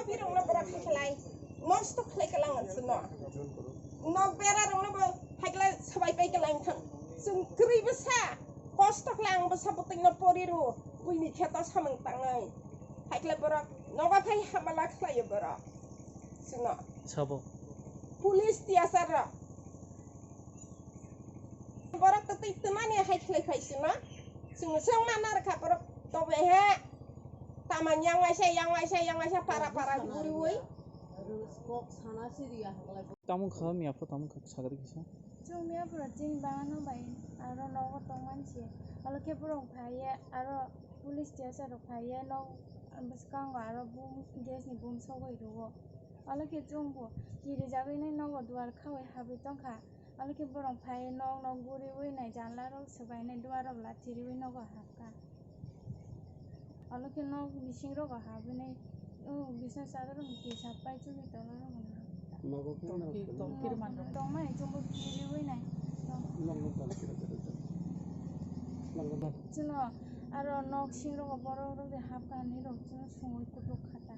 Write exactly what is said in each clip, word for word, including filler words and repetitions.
Pirongno borok hai khlai nosto khlai kalang ang chwngno. Nok bera rokno bo hai khlai sabai pai kalang thang. Chwng kwrwi bwsa kosto khlai ang bwsa bwtwino pori rw buini kheto samung tangnai. Hai khlai borok nogo phai hamala khlaio borok. Chwngno. Sabo. Police tiyasar rok. Borok to twi twmani hai khlai phai sino. Chwng swng ma narwkha borok to be he. Tama yang waisa, yang waisa, yang waisa, para, para guriwi. Kok sana siriya. Tamo kha, miya pho tamo kha, sagri kisa. Chwng miya pura chini bangano bai, aro nogo tongman si. Alo khe borok phaiye, aro police station rok phaiye, nok bwskango aro bum, gas ni bum sogwi rwo. Alo khe chwng bo kiri jagwi nai nogo duar khawi habwi tongkha. Alo khe borok phai nok nok guriwi nai janla rok swbai nai duar rok lathi riwi nogo habkha. Alo khe nok bising rogo habwi nai, o bisna chador rok kisa pai chugwi tola rogo nai. Nogo khe norok tongkir, tongkir manrok. Tongmani chwngbo kiriwi nai. Nok nok dal kira kira. Nok nok dal. Chwngno aro nok sing rogo borok rok de habkha hinwi rok chwngno sungwi kutuk kha ta.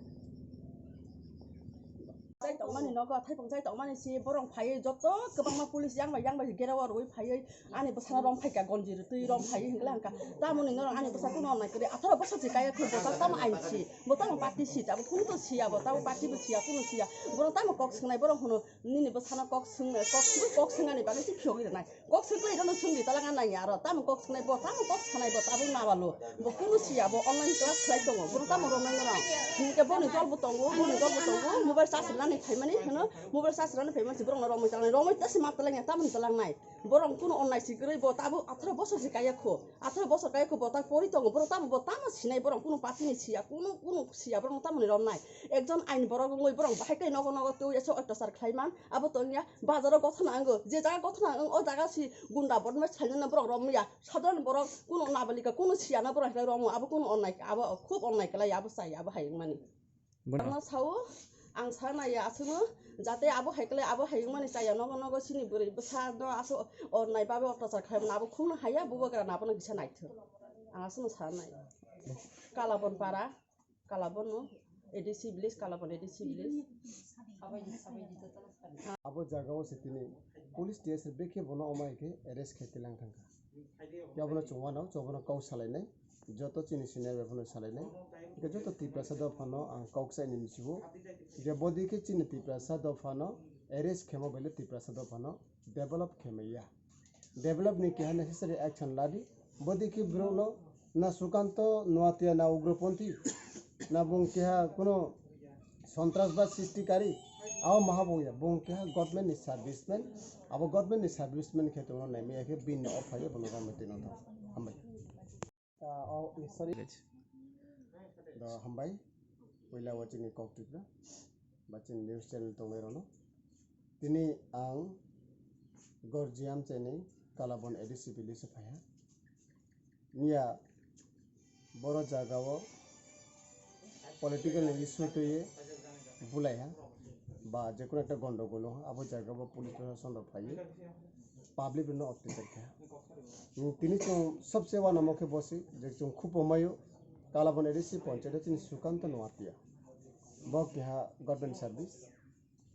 Chai tongmani nogo, thaipung chai tongmani si borok phaiwi joto kwbangma police yang bai yang bai gerao rwi phaiwi ani bwsano rom phaikha, gonji rwtwi rom phaiwi hwnkhe hwnkha. Tamoni norok ani bwsa kuno onnai kwrwi, atharo bosor se kaya khe bo tamo ain si, bo tamo party si, abo kunu to siya, bo tamo party bo siya, kunu siya. Borok tamo kok swngnai, borok hwno nini bwsano kok swng, kok swng, kok swngani bagwi si phiyogwi rwnai. Kok swngwi rwno swngdi talanga nangya aro. Tamo kok swngnai bo, tamo kok sanai bo, tabuk nabalu. Bo kunu siya, bo online class khlai tongo. Bono tamo romnai norok. Hinkhe boni jol bo tongo, boni jol bo tongo. Mobile charge rwnani phaimani, hwno mobile charge rwnani phaimani si borokno romwi talangni. Romwi tasi ma talangnai, tamoni talangnai. Borok kunu onnai si kwrwi bo tabuk atharo bosor si kaya kho. Atharo bosor kaya kho bo tak pori tongo. Borok tamo bo tamo sinai borok kunu party ni siya, kunu, kunu siya borokno tamoni romnai. Ekjon ain borok wngwi borok bahai khe nogo nogo twi ese oitosar khlaiman. Abo tongya. Bazaro gothona ango, je jaga gothona ang, o jaga si gunda bodmai sainani borok romya. Sadharan borok kuno nabalika, kuno siyana borok hai romo, abo kuno onnai, abo khub onnai kalai, abo chai, abo hai wngmani. Bono. Ang sao, ang sanaya aswkno, jate abo hai kalai, abo hai wngmani chaya, nogo nogo sini bwrwi bwsa no aso onnai babe ottachar khlaimani, abo khumno haya, bubagra abono kisa naithok. Ang aswkno sanai. Kalabon para. Kalabono, A D C village, Kalabon A D C village. Abo jagao se tini police T S R bekhe bono omai khe arrest khe tilang thangkha. Yabono chwng wano, chwng bono kok salainai, joto chini senior bai phano salainai. Hingke joto Tiprasa dophano ang kok saini misibo, je bodi khe chini Tiprasa dophano arrest khemo baile Tiprasa dophano develop khemaya. Develop ni keha necessary action ladi. Bodi khe borok no na Sukanto Noatia na ugroponthi na bung keha kuno sontrasbad srishtikari. Abo maha bung ya, bung keha government ni serviceman. Abo government ni serviceman khe tongno naimaya khe bini ophai bono gam tino tong. Hambai. Ah, oh, sorry. Do hambai. Puila o chini kok Tripura ba chini news channel tongnai rokno. Tini ang Gorjiam chini Kalabon A D C village o phaiha. Miya boro jaga o political ni issue twiwi bulaiha ba jekunu ekta gondogolo abo jaga o police proshashan rok phaiwi public rokno ottechar kha. Tini chwng sobse uanamo khe bosi je chwng khub omaio Kalabon A D C ponchayat o chini Sukanto Noatia. Bo keha government service,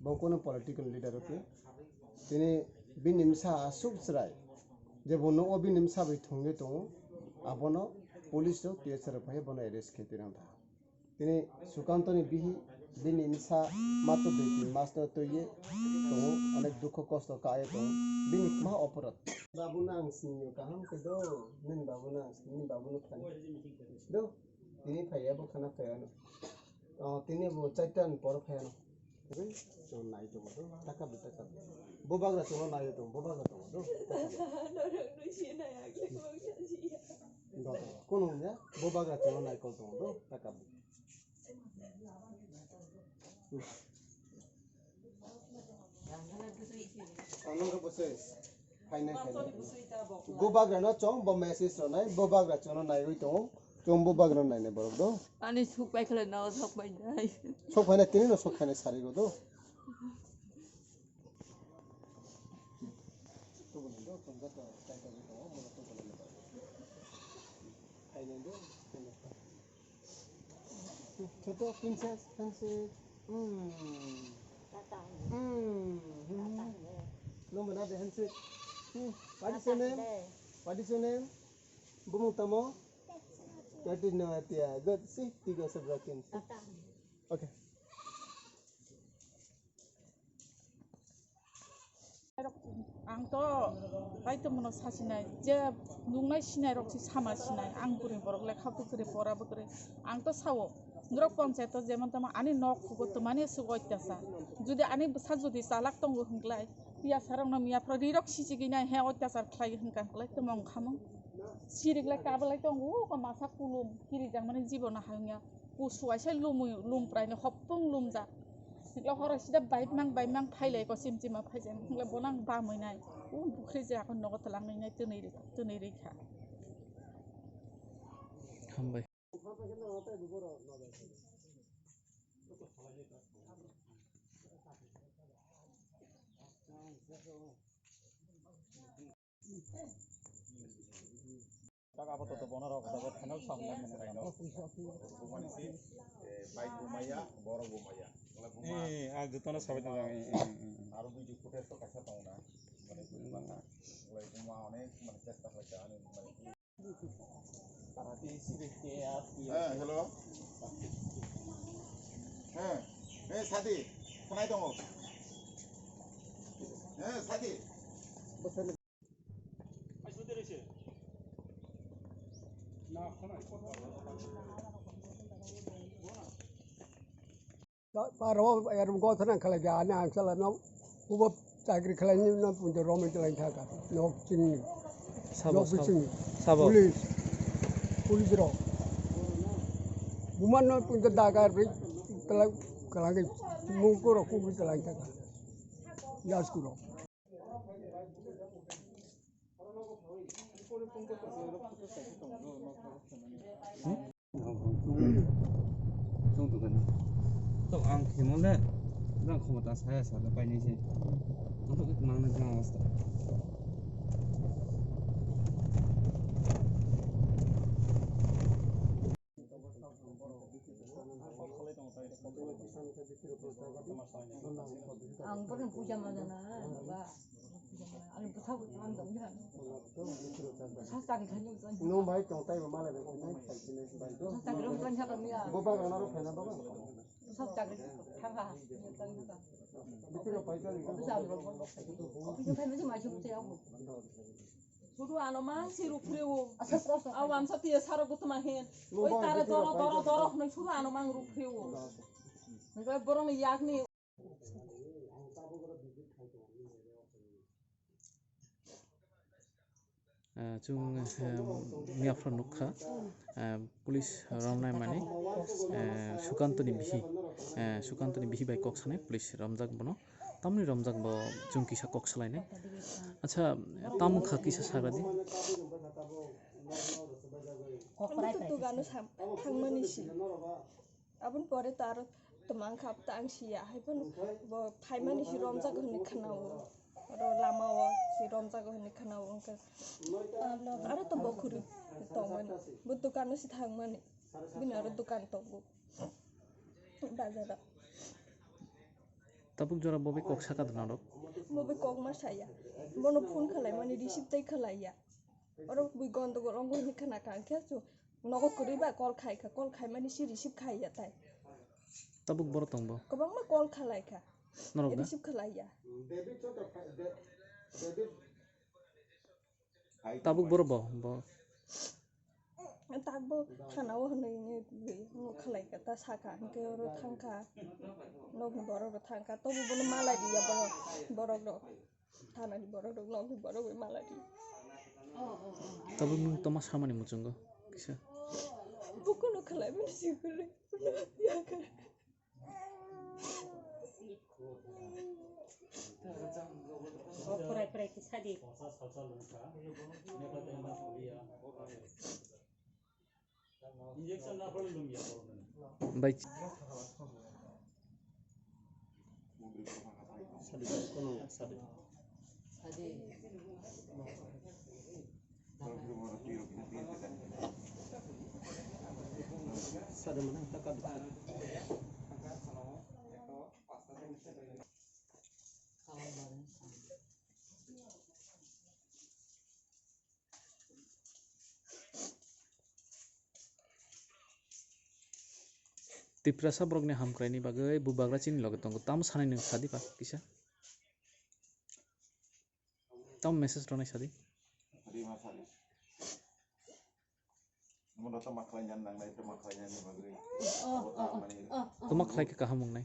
bo kono political leader o khe. Tini bini bwsa aswk chwrai je bo nogo bini bwsa bai thwngwi tongo, abono police rok T S R rok phai bono arrest khe twi nang tha. Tini Sukanto ni bihi bini bwsa matro dui tin mas no twi ye tongo, onek dukho kosto ka ye tongo, bini ma oporad. Babu no ang sini kaham khe do, nini babu no ang sini, nini babu no khani do, tini phai ya bo khana phai ano. Oh, tini bo chaita ni poro phai ano. Chwng nai tongo do, taka bo taka. Bo bagra chwngno nai tongo, bo bagra tongo do. Norok no sinai, ang khe kok sajiya. Do, do. Kono wngya, bo bagra chwngno nai kol tongo do, taka bo. Ano khe bo se. Phainai, phainai. Bubagra no chwng bo message rwnai, bubagra chwngno naiwi tongo, chwng bubagra no nainai borok do. Ani suk pai khlai no sok pai nai. Sok phainai, tini no sok phainai sari go do. Phainai do. Toto, princess, handshake. Hmm. Hmm. Hmm. No, mana de handshake. Hmm. What is your name? What is your name? Bumung tamo? That is no atia. Good. See, tiga sebelah kin. Okay. Ang to bai tongmano sasinai, je nungnai sinai rok si sama sinai, ang bwrwi borok lekha bwkrwi pora bwkrwi, ang to sao, norok ponchayat o jemon tamo ani nok hugo twmani aswk oitachar, jodi ani bwsa jodi chalak tongo hwnklai, piyasa rok no miya phra ri rok sichigwi nai he oitachar khlai hwnka hwnklai tamo wng khamung, siriklai kabalai tongo o masa kulum kirijak mani jibono hayungya. Kusu waisa lumwi lumprai ni hopung lumjak. Sikla horo sida baimang baimang phailai ko chimchima phaijak. Sikla bonang bamwi nai. Un bukhri je akon nogo twlang nai nai twnwi ri twnwi ri kha. Hambai. Tak apa tutup ono rok dapat kenal sama dengan kamu. Bumani si, eh, baik bumaya, borok bumaya. Kalau buma, eh, ah, jotto no sabai tong, eh, eh, eh, eh. Aro video footage to kaisa tong na. Mane buma, mane buma onek, mane chesta khlai ka, ani, mane. Eh, hello. Eh, eh, sadi, khnai tongo. Eh, sadi. Paro erum gotha nang khalai ja ani ang chala no ubo chakri khalai ni no punjo rom chalai thaka nok chini. Sabo, nok sabo, bising sabo. Police, police ro. Buman no punjo dagar bi tala kalangi mungkuro kubi chalai thaka. Yaskuro. Tok ang khemo le, jang khomota saya sa le painai se. Ang tok mang na jang awasta. Ang pernah puja mana na, ba. Ang bwthak ang dong ya. Sa chakri thani. No bai tong tai ba malai bai nai sai sini bai do. Sa chakri ang kan sa kami ya. Bo ba rana ro phena ba. Sa chakri thang ha. Bitiro pai ka ni. Bisa. Bisa phai ma se ma se ya. Sudu ano mang si ruk phrewo. Aw wamsa tiya saro gutma hen. Oi tara doro doro doro hwnwi sudu ano mang ruk phrewo. Nokle borok ni yak ni. Ah, chwng, ah, miya phano nukha, ah, police romnai mani, ah, Sukantoni bihi, ah, Sukantoni bihi bai kok sanai police romjak bono. Tamni romjak bo chwng kisa kok salainai. Acha, tamo kha kisa sagra di. Omo to dogano sam-, thangmani si. Aboni pore to aro twmang kha, aboni to ang siya. Hai phano bo phaimani si romjago hwnwi khwnao. Oro lamao si romjago hwnwi khwnao wngkha. Aro to bo khuri tongmani. Bo dogano si thangmani. Bini aro dogan tongo. Bazaro. Tabuk jora bo bai kok saka da norok? Bo bai kok ma saya. Bono phone khalai mani receive tai khalai ya. Oro bui gondogol ongoi hinwi khna kha, hwnkhe chu nogo kwrwi ba call khai kha, call khai mani si receive khai ya tai. Tabuk boro tong bo? Kwbangma call khalai kha. Norok da? Receive khalai ya. Tabuk boro bo, bo. Tabuk thana o hwnwi nw khalai kha, ta saka hwnkhe oro thang kha. Nokni borok rok thang kha, tobo bono malai riya borok, borok rok. Thanani borok rok, nokni borok bai malai di. Tabuk nwng toma samani muchungo kisa? Bukuno khlai mani si kwrwi. Prai prai kisa di. Bai. Tiprasa borokni hamkraini bagwi bubagra chini loge tongo. Tamo sanai nwng sadi ba kisa? Tamo message rwnai sadi? Rima sadi. Omo no tamo khlaina nangnai, tamo khlainani bagwi. Oh, oh, oh, oh, oh. Tamo khlai khe kaham wngnai.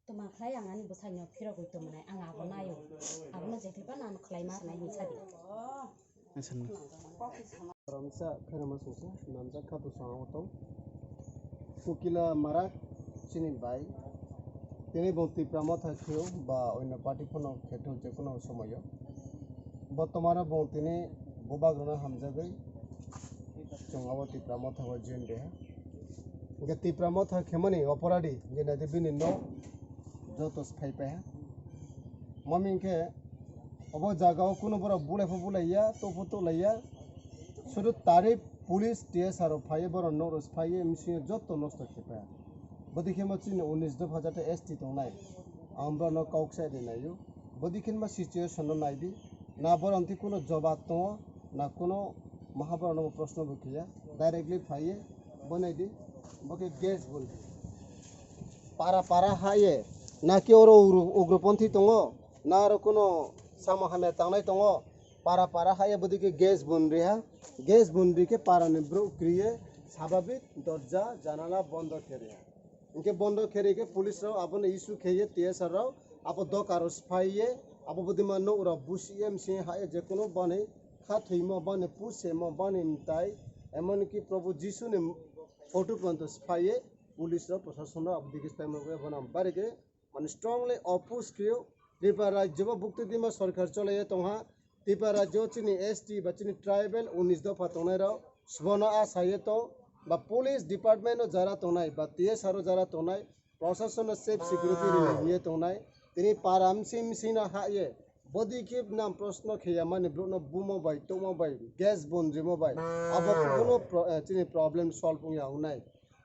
Toma khlai ang ani bwsaino phirogwi tongmani ang abo naio. Abono jephai phano ano khlai ma nai hinsa di. Ramsa khairama sungsa namjak kha bwskango tong. Ukila Marak chini bai. Tini bo Tipra Motha kheo ba oino party phano khetho jekono somoyo. Bo tomaro bo tini bubagrano hamjagwi chwng abo Tipra Motha o join de. Hingke Tipra Motha khemani oporadi je naide bini nok joto sphai paiha. Mami hingke obo jaga o kuno borok bulai pho bulai ya, tok pho tok lai ya. Sudu tarif police T S R rok phai borok nok rok sphai ye msing joto nosto khe paiha. Bodi khe mo chini unis dopha jate S T tongnai. Ang borok no kok sai de naio. Bodi khe ma situation no nai di. Na borok twi kuno jobab tongo, na kuno maha borok no proshno bo khiya. Directly phai ye. Bo nai di, bo khe gas bun. Para para ha ye, na ki oro ugru-, ugroponthi tongo, na aro kuno samo hamya tangnai tongo, para para ha ye bwdwi khe gas bun riha, gas bun ri khe para ni bwrwi kriye sababik dorja janala bondo khe riha. Hingke bondo khe ri khe police rok abono issue khe ye T S R rok abo doka rok sphai ye abo bwdwi ma nok rok busi ye msing ha ye jekono bani kha thwimo bani pusemo bani mtai emon ki Probhu Jisu ni photo ponto sphai ye police rok proshasonno aboni khe tamo khe bono barikhe mane strongly oppose khe o. Tripura rajyo bo bukti dima sarkar cholai ye tongha. Tripura rajyo chini S T ba chini tribal unis dopha tongnai rok sbono a sai ye tong ba police department o jara tongnai ba T S R o jara tongnai proshasonno safe security rini hiye tongnai. Tini para msing msing no ha ye body khe nam proshno khe ya mani brouh no bumo bai tongmo bai gas bon rimo bai abo kuno pro-, eh, chini problem solve wngya wngnai.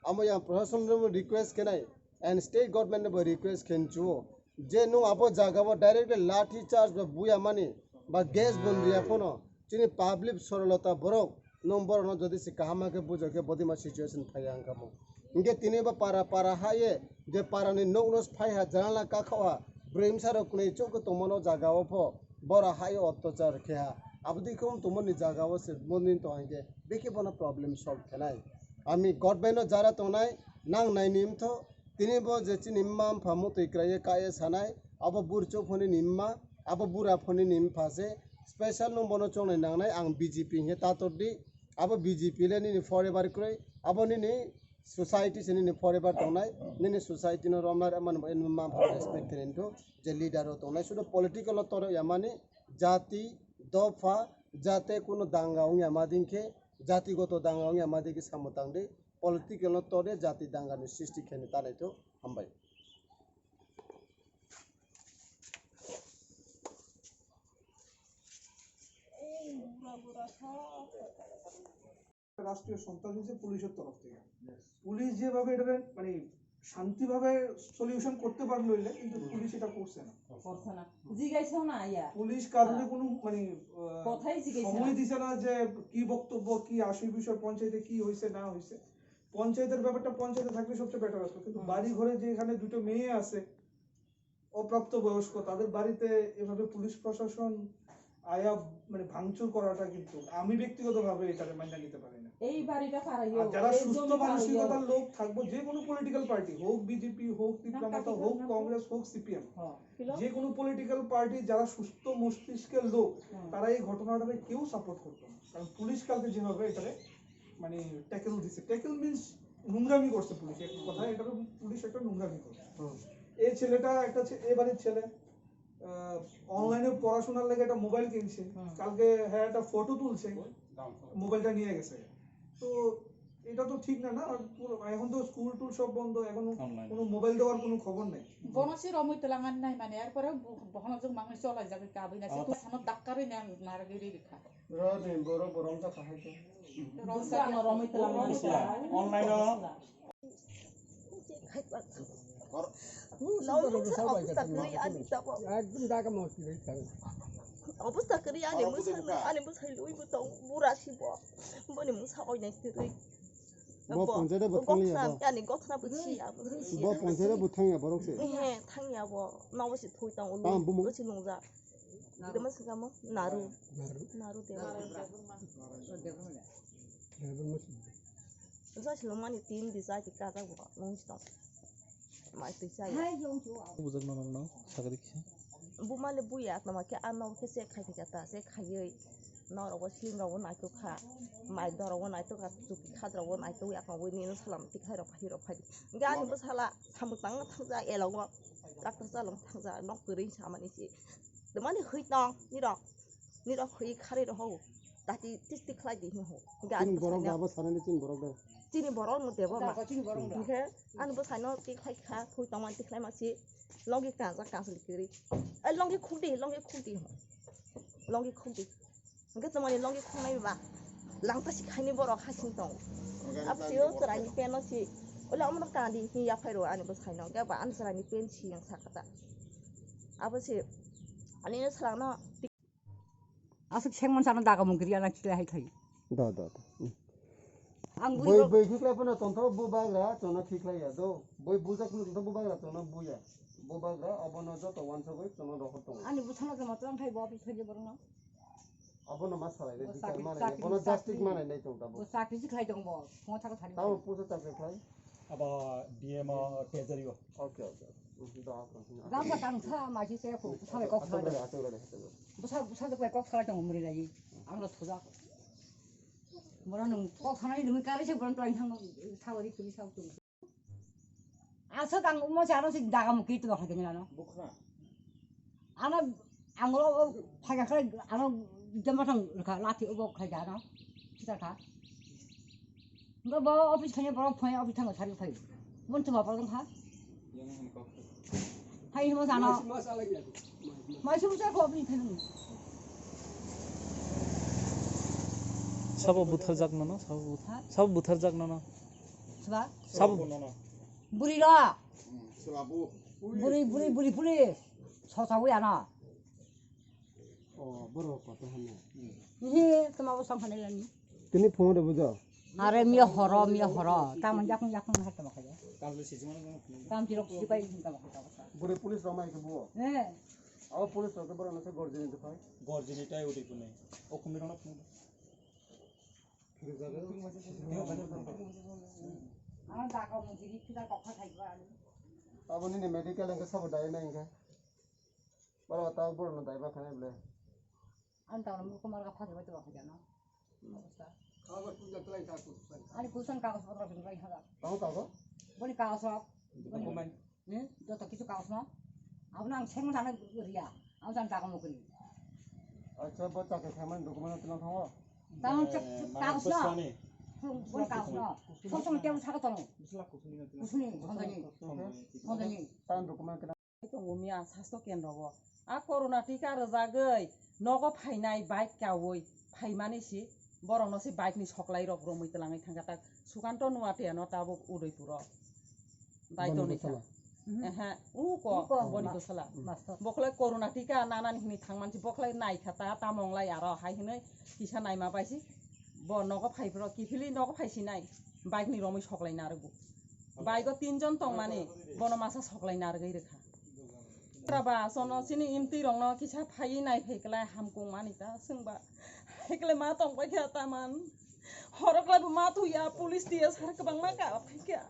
Amo yang proshasonno request khenai and state government no bo request khenchu je nung abo jaga o direct lathi charge ba buya mani ba gas bon riya phono chini public sorolota borok nung borok no jodi se kaham khe bujo khe body ma situation phaiya wngkha mo. Hingke tini bo para para ha ye je para ni nok no phai ha janala kakhao ha bwrwi msa rok kunui chuk tongmano jaga o pho bora ha ye ottachar khe ha aboni kum tongmani jaga o se boni tong hingke bikhe bono problem solve khenai. Ami government no jara tongnai nang nai ni mtho tini bo je chini mma mpha mutui kwraiye kaye sanai abo burcho phone ni mma abo bura phone ni mpha se special nung bono chongnai nangnai ang B J P hingke tator di abo B J P le nini forever kwrwi abo nini society se nini forever tongnai nini society no romna rwmani bo nini mma mpha respect khe nini thu je leader o tongnai sudo political o toro yamani jati dopha jate kuno danga wngya ma dingkhe jati goto danga wngya ma dingkhe samung tangdi political no tode jati danga ni sristi khe ni ta naitho hambai. রাষ্ট্রীয় সন্ত্রাস হয়েছে পুলিশের তরফ থেকে। পুলিশ যেভাবে এটা মানে শান্তিভাবে সলিউশন করতে পারলো এটা, কিন্তু পুলিশ এটা করছে না। করছে না। জিজ্ঞাসাও না আইয়া। পুলিশ কারোর কোনো মানে আহ, কথাই জিজ্ঞাসা সময় না। দিছে না যে কি বক্তব্য, কি আসল বিষয়, পঞ্চায়েতে কি হয়েছে না হয়েছে। পঞ্চায়েতের ব্যাপারটা পঞ্চায়েতে থাকলে সবচেয়ে বেটার আসতো, কিন্তু বাড়ি ঘরে যে এখানে দুটো মেয়ে আছে অপ্রাপ্তবয়স্ক, তাদের বাড়িতে এভাবে পুলিশ প্রশাসন আয়া মানে ভাঙচুর করাটা কিন্তু আমি ব্যক্তিগতভাবে এটাকে মান্য নিতে পারি না। এই বাড়িটা কার? আর যারা এই সুস্থ জমিটা কার? মানসিকতার লোক থাকবো, যে কোনো পলিটিক্যাল পার্টি হোক, বিজেপি হোক, তিপ্রা মথা হোক, কংগ্রেস হোক, সিপিএম, হ্যাঁ। যে কোনো পলিটিক্যাল পার্টি যারা সুস্থ মস্তিষ্কের লোক, হুম। তারা এই ঘটনাটাকে কেউ সাপোর্ট করতো না। কারণ পুলিশ কালকে যেভাবে এটাকে মানে ট্যাকল দিছে, ট্যাকল মিন্স নোংরামি করছে পুলিশ, এক কথায় এটা তো পুলিশ একটা নোংরামি করছে। হুম। এই ছেলেটা একটা ছে-, এ বাড়ির ছেলে, আহ, অনলাইনে পড়াশোনার লেগে একটা মোবাইল কিনছে, হুম। কালকে হ্যাঁ একটা ফটো তুলছে, মোবাইলটা নিয়ে গেছে। তো এটা তো ঠিক না, না? আর পুরো, এখন তো স্কুল টুল সব বন্ধ, এখন অনলাইন। কোনো মোবাইল দেওয়ার কোনো খবর নেই। বনসি রমই তেলাঙ্গান নাই মানে, এরপরে ব-, বহন যোগ মাংনি চলাই যাবে, কাবি না, আমার তো সানো ডাক্তারই না, নারগিরি রেখা। রনি, বড় গরম তা খাইছে। রমই তেলাঙ্গান নাই। Online. Nang bwsa obwsta kwrwi ani tabuk. Ekdom daga moti rwi thang. Obwsta kwrwi ani bwsa, ani bwsai lwi bwtong bura si bo. Boni bwsa oinai kwrwi. Bo ponchayat bo thangya bo. Ani gothna bwsi abo. Bo ponchayat bo thangya borok se. He, thangya bo. Nobo se thui tong ulu. Tam bumung. Bwsi lungja. Ida ma singamo naru. Naru. Naru de. Naru. Naru. Bwsa si lungmani tin di jai di kajak bo. Nung si tong. Mai twi chaya. Bujak no nokno sakari kisa. Buma le buya tama khe ano khe check khai khe ta check khaiwi norok bo slim rok bo naitok kha. Mai dorok bo naitok kha, chuki khadrok bo naitok ya kong wi nino salam tik khai rok phai rok phai. Ga ani bwsala samung tang thang ja elong bo. Tak tak chalong thang ja nok kwrwi samani si. Demani hwi tong nirok. Nirok hwi kharwi rok ho. Tati tis tik khlai di hino ho. Ga ani bwsala. Chini borok da bo sanani chini borok da. Chini borok no debo ma. Chini borok da. Hingkhe ani bwsaino tik khlai kha, thui tongmani tik khlai ma si. Longi kansa kansa likiri. Ai longi khukdi, longi khukdi ho. Longi khukdi. Hingkhe tongmani longi khuknai ba. Langta si khaini borok hasing tong. Abo si o chwraini pen no si. Ola omno kandi hi yaphai ro ani bwsaino. Hingkhe ba ani chwraini pen si yang sakata. Abo si ani no salangno. Aswk sengmon sana daga mung kiri ana kikla hai khai. Do, do, do. Hmm. Ang bui Bui, bui kikla pono tonto bu bagra, tono kikla ya do. Bui bujak pono tonto bu bagra, tono bu ya. Bu bagra, abono joto wansugwi, tono rohor tongo. Ani bwsano joma tong khai bo office khai borno. Abono ma salai de, Bo bichar chakri, manai, chakri, bono chakri. Justice manai nai tong tabo. Bo chakri si khai tong bo, mo thaka thari. Tamo pusa chakri khai. Abo D M o treasury o. Okay, okay. Hmm, do, okay. Gam ka tang sa ma si se ko, sa ko sa. Hatung rade, hatung rade, hatung rade. Bwsa, bwsa de kok salai tong muri lai. Ang lo thujak. Mora nung kok sanai nung kari se boran tong thang sa ri kri sa tu. Asa tang mo sa no si daga mo ki tu ha dengla no. Bukha. Ano ang lo phaga khlai ano jama thang kha lati obo khlai da no. Kita kha. Bo bo office khaina borok phai office thango sari phai. Mon tuma borok kha. Hai himo jana. Mai sum sa ko office khaina. Sabo buthar jak nono, sabo buthar. Ha? Sabo buthar jak nono. Saba? Sabo. Buri ro. Buri, buri, buri, buri. Sosa wi ana. Oh, borok kota hanya. Ihe, tuma bo sam hanai lani. Tini phone de bujo. Are miya horo, miya horo. Tam jakung jakung har tama kaya. Tam tiro kusi pai tama kaya. Bore police rok mai ke buo. Eh. Abo police rok ke borok nase gorjini de pai. Gorjini tai udi kune. O kumi rona phone. Ano daga mungkiri kita kokha thaiba. Abo nini medical engke sabo dai na engke. Boro ta boro no daiba khane ble. Ang tawno mukumar ka phajaba to khajano. Obostha. Khaba kunja tulai ta kusan. Ani kusan kagos potro bin bai haga. Tamo kago? Boni kagos rok. Boni. Document. Hmm? Joto kichu kagos no. Abno ang sengmo sana riya. Ang sana daga mukuni. Acha bo chakri khaimani document tino thango. Tamo chak kagos no. Boni kagos no. Sosong tebo saka tono. Kusuni, hondani. Hondani. Tan document Tongo miya sastho kendro o. A corona tika rwjagwi nogo phainai bike kaui phaimani si borokno se bike ni soklai rok romwi twlangwi thangkha tak Sukanto Nuatia no tabuk Udaipur o. Daito ni kha. Ehe, uko boni bwsala. Bokhwlai corona tika nanani hwnwi thangmani si bokhwlai naikha ta tamo wnglai aro hai hwnwi kisa naima bai si bo nogo phai phro kiphilwi nogo phai sinai bike ni romwi soklai narwgo. Bike o tinjon tongmani bono masa soklai narwgwi rwkha. Traba sono chini imtwi rokno kisa phaiwi naiphai klai hamkung mani ta swngba. Hai klai ma tongbai kha taman. Horo klai bo ma thuya police T S R kwbangma ka phaikha.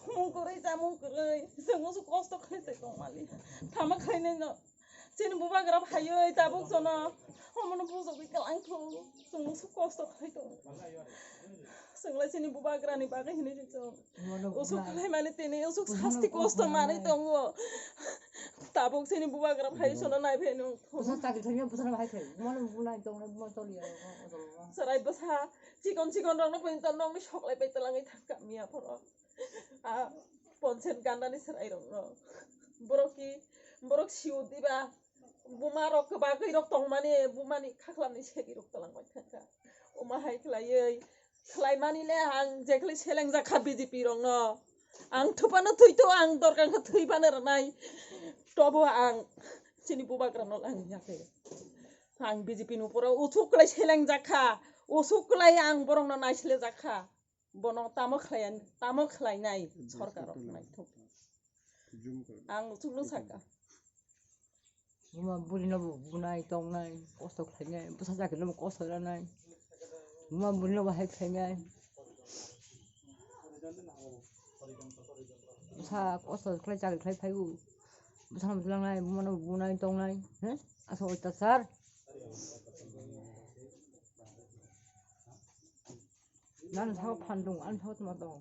Thumung kwrwi chamung kwrwi chwng usu kosto khlai se tongmali. Thama khlainai no. Chini bubagra phaiwi tabuk sono. Omono bujogwi kwlangthu. Chwng usu kosto khlai tongo. Chwnglai chini bubagrani bagwi hinwi se chwng. Usuk khlaimani tini usuk sasti kosto manwi tongo. Tabuk sini bubagra phai sono nai phai nung. Bwsa chakri thangya bwsa no bahai khai. Buma no buna tong na buma choli ya. Sarai bwsa chikon chikon rok no pun tong nong sok lai pai talang i thangka miya phoro. A ponchen ganda ni sarai rok no. Borok ki borok siu diba buma rok bagwi rok tong mani buma ni khaklam ni segi rok talang pai thangka. Uma hai khlaiwi Khlaimani le ang jekhli seleng jakha B J P rokno. Ang thupano thwito ang dorkar khe thwibano rwnai. Tobo ang chini bubagrano ang yakhe. Ang B J P ni uporo usuk kwlai seleng jakha. Usuk kwlai ang borokno naisle jakha. Bono tamo khlaiya, tamo khlainai sorkar rok naithok. Ang chukno saka. Buma buri no bo bunai tongnai, kosto khlainai, bwsa chakri no bo kosto ranai. Buma buri no bo hai khlainai. Bwsa kosto khlai chakri khlai phaibu. Bwsa no bulangnai, buma no bo bunai tongnai. He? Asa oitachar. Nang sao phan dong, ang sao tuma dong.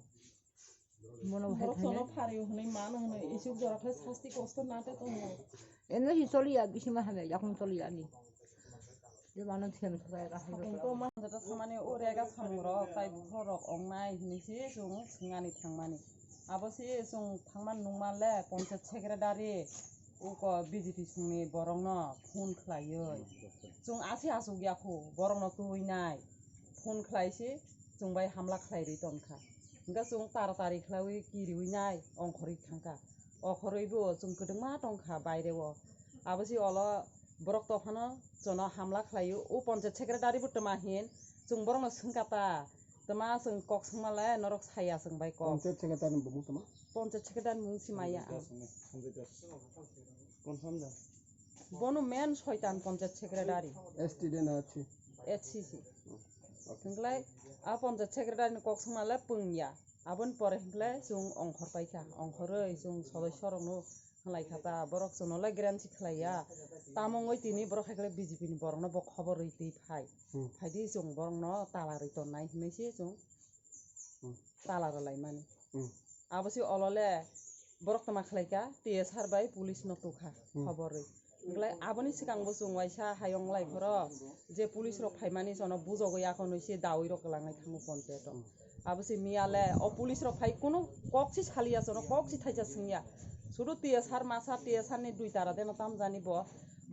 Mono hai Borok thangya. Sono phari hwnwi mano hwnwi isuk jora khe sasti kosto nate tongo. Eno hi choliya, bisima hamya, yakung choliya ani. Je mano thiyam sajai ka hai Sakung jora. To ma jata thamani o rega samung rok tai bukhor rok ongnai hwnwi se chwng swngani thangmani. Abo se chwng thangmani nungma le ponchayat secretary uko B J P songni borokno phone khlaiwi. Chwng asi asuk yakhu borokno tuinai. Phone khlai se chwng bai hamla khlai rwi ton kha. Hwnkhe chwng taratari khlaiwi kiriwi nai ongkhorwi thang kha. Okhorwi bo chwng kwdwngma tong kha baire o. Abo se olo borok tong phano chwngno hamla khlai o. O ponchayat secretary bo twma hin chwng borokno swng kha ta. Twma chwng kok swngma le norok saya chwng bai kok. Ponchayat secretary ni bumung tama? Ponchayat secretary ni mung si maya ang. Confirm da? Bono main soitan ponchayat secretary. S T de na H C? H C C. Hwnkhlai a ponchayat secretary ni kok swngma le pwngya. Aboni pore hwnkhlai chwng ongkhor paikha. Ongkhorwi chwng sodosyo rokno hwnlai kha ta, borok chwngno le guarantee khlaiya. Tamo wngwi tini borok hai khe B J P ni borokno bo khobor rwi twi phai. Hmm. Phaidi chwng borokno tala rwi tonnai hwnwi se chwng Hmm. tala rwlaimani. Hmm. Abo se olo le borok tama khlaika, T S R bai police no tukha Hmm. khobor rwi. Hwnkhlai aboni swkang bo chwng waisa hayung lai phoro je police rok phaimani jono bujogwi akhonwi se dawi rok kwlangnai thango ponchayat o. Hmm. Abo se miya le o police rok phai kunu kok si saliya jono kok si thaisa swngya. Sudu T S R masa T S R ni dui tara deno tamjani bo.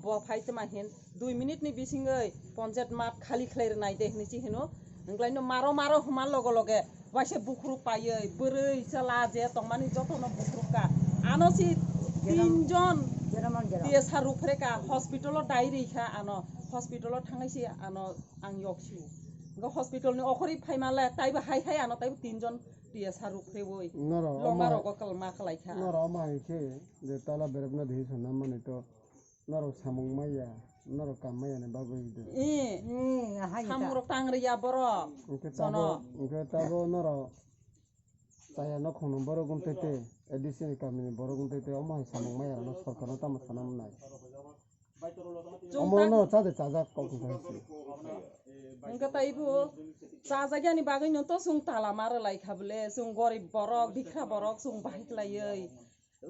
Bo phai tma hin dui minute ni bisingwi ponchayat mat khali khlai rwnai de hinwi si hino. Hwnkhlai no maro maro huma logo loge waisa bukhuruk paiwi bwrwi chwla je tongmani jotono bukhuruk ka. Ano si Geram, tinjon geram an geram. T S R rupre ka hospital o dai ri kha ano. Hospital o thangai si ano ang yok si. Hwnkhe hospital ni okhorwi phaima le taibo hai hai ano taibo tinjon T S R rupre boi. Noro longa omo rogo kalma khlai kha. Noro omo hai khe je tala berepna dehi sonna mani to. Norok samung maya, norok kam maya ni bagwi de. Eh, Eh, hai samung ta. Rok tang riya borok. Hwnkhe Jono. Tabo, hwnkhe tabo norok chaya nokhong ni borok wng twi twi, A D C ni kami ni borok wng twi twi, omo hai samung maya rok no sorkar no tamo sana mwnai. Chwng Omo tang- no chade chajak kok wng thai si. Hwnkhe tai bo chajak yani bagwi no to chwng tala ma rwlai kha bwle, chwng gorib borok, bikha borok, chwng bahai khlaiwi.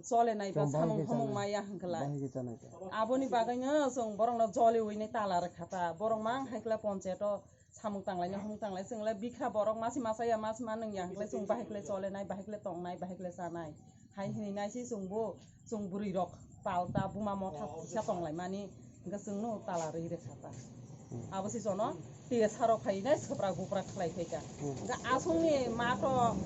Chole nai ba Chwng bahai samung khe hamung chanai. Maya hwnkhe lai. Bahai khe chanai khe. Aboni bagwi no chwng borok no joli ui nai tala rwkha ta. Borok mang hai khe ponchayat o samung tanglai nai hamung tanglai chwng le bikha borok masi masa ya mas ma nung ya hwnkhe chwng bahai khe chole nai, bahai khe tong nai, bahai khe chanai. Hai hwnwi nai si chwng bo chwng bwrwi rok palta buma motha kisa tong lai mani. Hwnkhe chwngno tala rwi rwkha ta. Hmm. Abo se jono T S R rok phai nai swprak buprak khlai phai kha. Hmm. Hwnkhe aswngni mato